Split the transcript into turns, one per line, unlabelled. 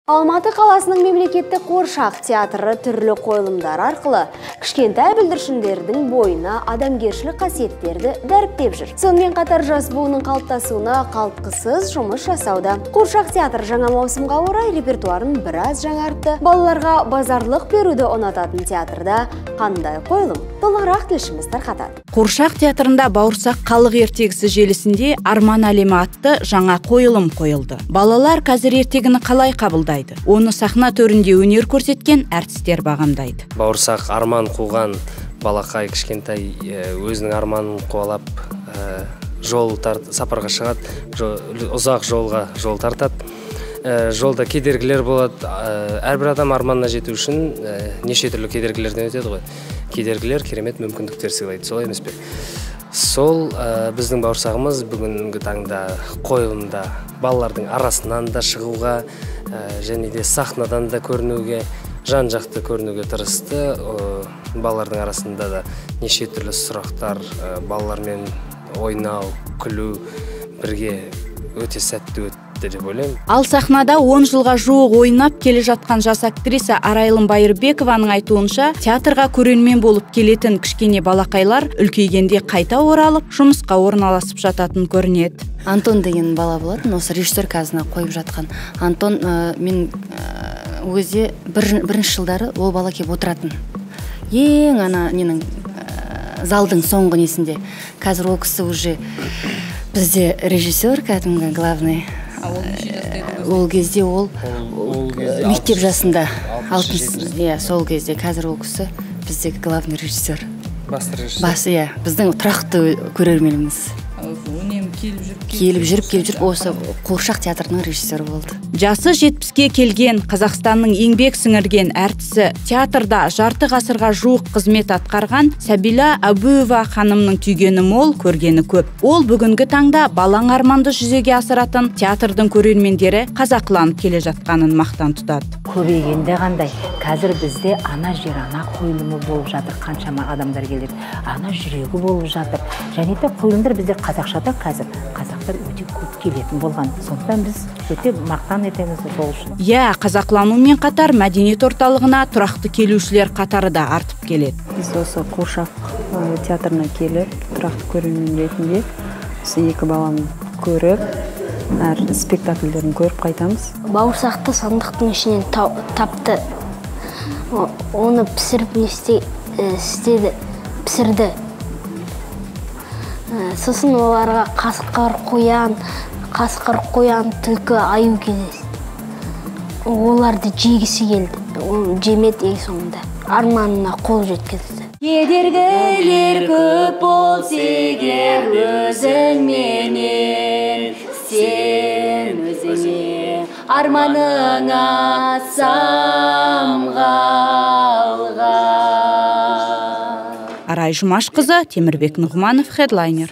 Алматы қаласының мемлекеттік қуыршақ театры түрлі қойылымдар арқылы кішкентай бүлдіршіндердің бойына адамгершілік қасиеттерді дәріптеп жүр. Сонымен қатар жас буынның қалыптасуына қалтқысыз жұмыс жасауда. Қуыршақ театры жаңа маусымға орай репертуарын біраз жаңартты. Балаларға базарлық беруді ұнататын театрда қандай қойылым? Толығырақ тілшіміз тарқатады.
Қуыршақ театрында «Бауырсақ» халық ертегісі желісінде «Арман әлемі» атты жаңа қойылым қойылды. Балалар қазір ертегіні қалай қабылдайды? Оны сахна төрінде өнер көрсеткен әртістер бағамдайды.
Бауырсақ арман қуған балақай, кішкентай, өзінің арманын қуалап, жол сапарға шығады, ұзақ жолға жол тартады. Жолда кедергілер болады. Әрбір адам арманына жету үшін неше түрлі кедергілерден өтеді ғой. Кедергілер керемет мүмкіндіктер сыйлайды, солай емес пе? Сол біздің бауырсағымыз бүгінгі таңда қойылымда балалардың арасынан да шығуға, және де сахнадан да көрінуге, жан жақты көрінуге тырысты. Балалардың арасында да неше түрлі сұрақтар, балалармен ойнау, күлу бірге өте сәтті өтті деп ойлаймын.
Ал сахнада 10 жылға жуық ойнап келе жатқан жас актриса Арайлым Байырбекованың айтуынша, театрға көрермен болып келетін кішкене балақайлар үлкейгенде қайта оралып, жұмысқа орналасып жататын көрінеді.
Антон деген бала болатын, осы режиссер қазір қойып жатқан. Антон, мен ол кезде бірінші жылдары ол бала келіп отыратын. Ең ана ненің, залдың соңғы несінде. Қазір ол кісі уже бізде режиссер, кәдімгі главный. Ол кезде ол мектеп жасында, алтыншы, иә, сол кезде. Қазір ол кісі біздегі главный режиссер.
Басты режиссер.
Бас, иә, біздің тұрақты көрерменіміз.
Үнемі келіп жүріп,
келіп жүріп, келіп жүріп, осы қуыршақ театрының режиссері болды.
Жасы 70-ке келген, Қазақстанның еңбек сіңірген әртісі, театрда жарты ғасырға жуық қызмет атқарған Сәбила Әбуева ханымның түйгені мол, көргені көп. Ол бүгінгі таңда балаң арманды жүзеге асыратын театрдың көрермендері қазақыланып келе жатқанын мақтан тұтады.
Көбейгенде қандай? Қазір бізде «Ана жер ана» қойылымы болып жатыр, қаншама адамдар келеді. «Ана жүрегі» болып жатыр. Және де қойылымдар бізде қазақшада, қазір қазақтар өте көп келетін болған. Сондықтан біз өте мақтан етеміз сол үшін.
Иә, қазақыланумен қатар мәдениет орталығына тұрақты келушілер қатары да артып келеді.
Біз осы қуыршақ театрына келіп, тұрақты көрермен ретінде осы екі баланы көріп, әр спектакльдерін көріп қайтамыз.
Бауырсақты сандықтың ішінен тапты. Оны пісіріп не істеді, пісірді. Сосын оларға қасқыр, қоян, түлкі, аю кездесті. Оларды жегісі келді. Оны жемеді, ең соңында арманына қол жеткізді.
Кедергілер көп болса егер өзіңменен, сен өзіңе арманыңа самғалға.
Арай Жұмашқызы, Темірбек Нұғманов, Хедлайнер.